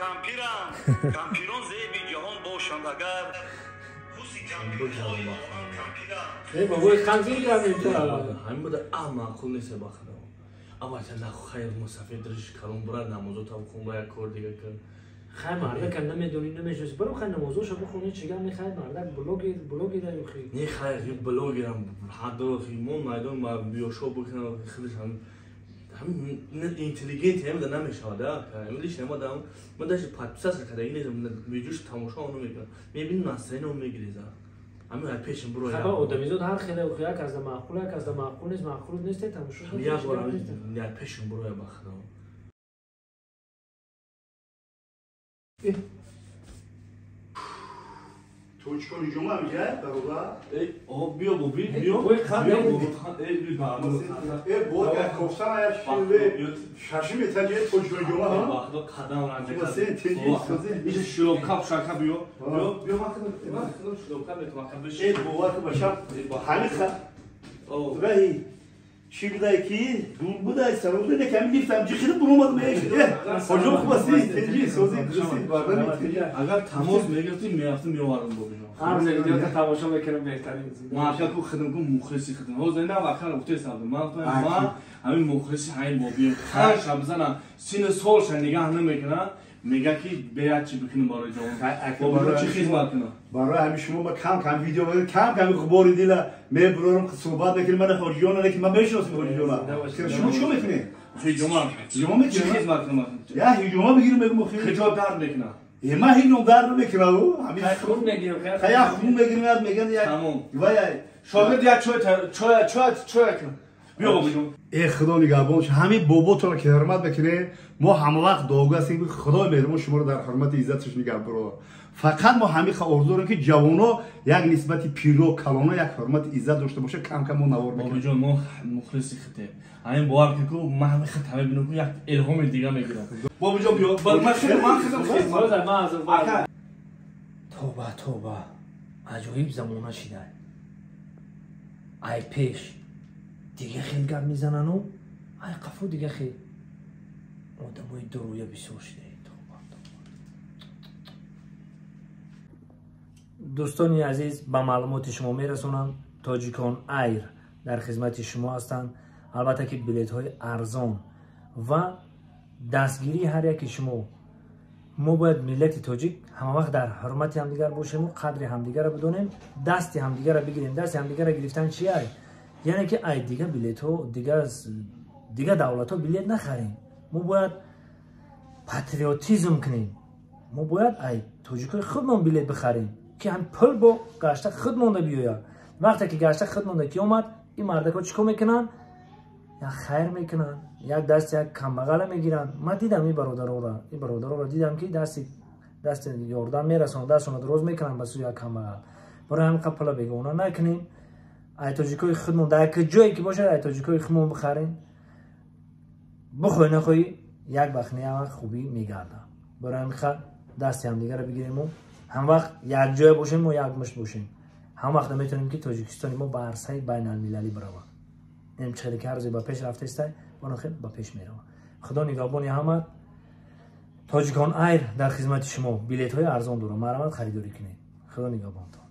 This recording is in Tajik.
Кампирам, кампирон зеби ҷаҳон бошанд агар. Бобои ханзир кардем. Ҳамин буда, а маъқул нест ба худо. Абата наху хайр, мусафир дриш калон бура, намозота бихун, ба як кор дига кун. Хай, мардака намедонӣ, намешноси, баро, хай, намозоша бихони, чига мехай, мардак блогер, блогера юхи. Не, хайр, блогерам ҳаддо мо майдон биёшо бикунам, худаш ҳамин интеллигент ҳамида намешавад. Ҳамин лиш намадам, ман даже подписаться кардаги нестам, видеош тамошо намекунам, мебинам, настроение мегиреза. Ҳамин ай пешим буро. Хаба, одамизод ҳар хеле, як аз да маъқул, як аз да маъқул нест, маъқул нест, тамошо. Як бор ай пешим буро, ба худо. Тоҷикони ҷумъа миҷа бародар. Э, биё, боби, биё. Биё, боби. Э, бо кофтан як шиве шаши метаҷи тоҷикони ҷумъа ҳа. Вақто қадам ранҷа. Сен теҷи сози. Иша шилобка шака, биё. Биё, биё, ман худам шилобка метавонам кабиш. Э, бовар ки башам. Ҳамин ха. Раҳи чӣ будай ки дур будай, сарон будай, ками гирифтам, ҷихида буромад мешид. Хоҷо, хуб астӣ? Теҷи сози, дурусти бардани теҷи. Агар тамос мегирифтим, мерафтим, меовардам, бобиҷон. Ҳар видеота тамошо мекунам, беҳтарин. Ман ака ку хидм ку мухлиси хидм. Ҳозир ина вақта гуфтесам. Ман гуфтам, ман ҳамин мухлиси ҳамин бобием. Ҳар шаб занам сину солша нигаҳ намекунам, мега ки беяд чӣ бикунем барои ҷавон. Бобиҷон, чӣ хизмат кунам? Барои ҳамин шумо ма кам кам видео, кам кам ғубори дила мебурорам, суҳбат мекунем. Мана ҳоҷиёна, лекин ман мешиносим ҳоҷиёна. Шумо чӣ мекунед? Ҳиҷома. Ҳиҷома Чӣ мекунед? хизмат кунам? Я ҳиҷома бигирам, мегум охир. Хиҷоб дард мекунам. Е, ман ҳиҷом дард намекунам. Ҳамин хун мегирам. Хая, хун мегирам, меган як. Тамом. Вай. Шогирд як чой, чой, чой, чой кун. Биё, бобиҷон. Э, худо нигаҳбон, ҳамин боботонро ки ҳурмат мекунед, мо ҳамавақт дуогӯ ҳастем, ки худои меҳрубон шуморо дар ҳурмати иззаташ нигаҳ биро. Фақат мо ҳамин орзу дорем, ки ҷавоно як нисбати пиро, калоно як ҳурмати иззат дошта бошад. Кам кам мо навор мекунем. Бобиҷон, мо мухлиси хитем. Ҳамин бовар ки ку ман ҳамин хит ҳама бинам, ку як илҳоми дига мегирам. Бобиҷон, биё, ман хидм хизмат. Тоба, тоба, аҷоиб замона шидай. Ай пеш дига хел гап мезанану, ай қафо дига хел. Одамои дуруя бисёр шидай. Тоба, тоба. Дӯстони азиз, ба маълумоти шумо мерасонам, Тоҷикон Айр дар хизмати шумо ҳастанд. Албатта ки билетҳои арзон ва дастгирии ҳар яки шумо. Мо бояд, миллати тоҷик, ҳамавақт дар ҳурмати ҳамдигар бошему, қадри ҳамдигарро бидонем, дасти ҳамдигарро бигирем. Дасти ҳамдигарро гирифтан чи ай? Яъне ки ай дига билетҳо, дига давлатҳо билет нахарем. Мо бояд патриотизм кунем. Мо бояд ай тоҷикои худмон билет бихарем, ки ҳам пул бо гашта худ монда биёяд. Вақте ки гашта худ монда ки омад, ин мардакҳо чӣ кор мекунанд? Як хайр мекунанд, як даст як камбағала мегиранд. Ман дидам ин бародароро, ин бародароро дидам, ки дасти ёрдам мерасонанд, дастшонро дароз мекунанд ба сӯи як камбағал. Барои ҳамин қадр пула бегона накунем. Ай тоҷикои худмон, дар як ҷое ки бошад, ай тоҷикои худмон бихарем. Бихоҳӣ нахоҳӣ, як вақт не, як вақт хубӣ мегардад. Барои ҳамин қадр дасти ҳамдигарро бигириму ҳамвақт якҷоя бошем, мо як мушт бошем. Ҳам вақт метавонем, ки Тоҷикистони мо ба арсаи байналмилалӣ биравад. Ин чиқаде ки ҳар рӯзе ба пеш рафтестай, хел ба пеш меравад. Худо нигаҳбони ҳама. Тоҷикон Айр дар хизмати шумо, билетҳои арзон дорам, марҳамат, харидорӣ кунед. Худо нигаҳбонтон.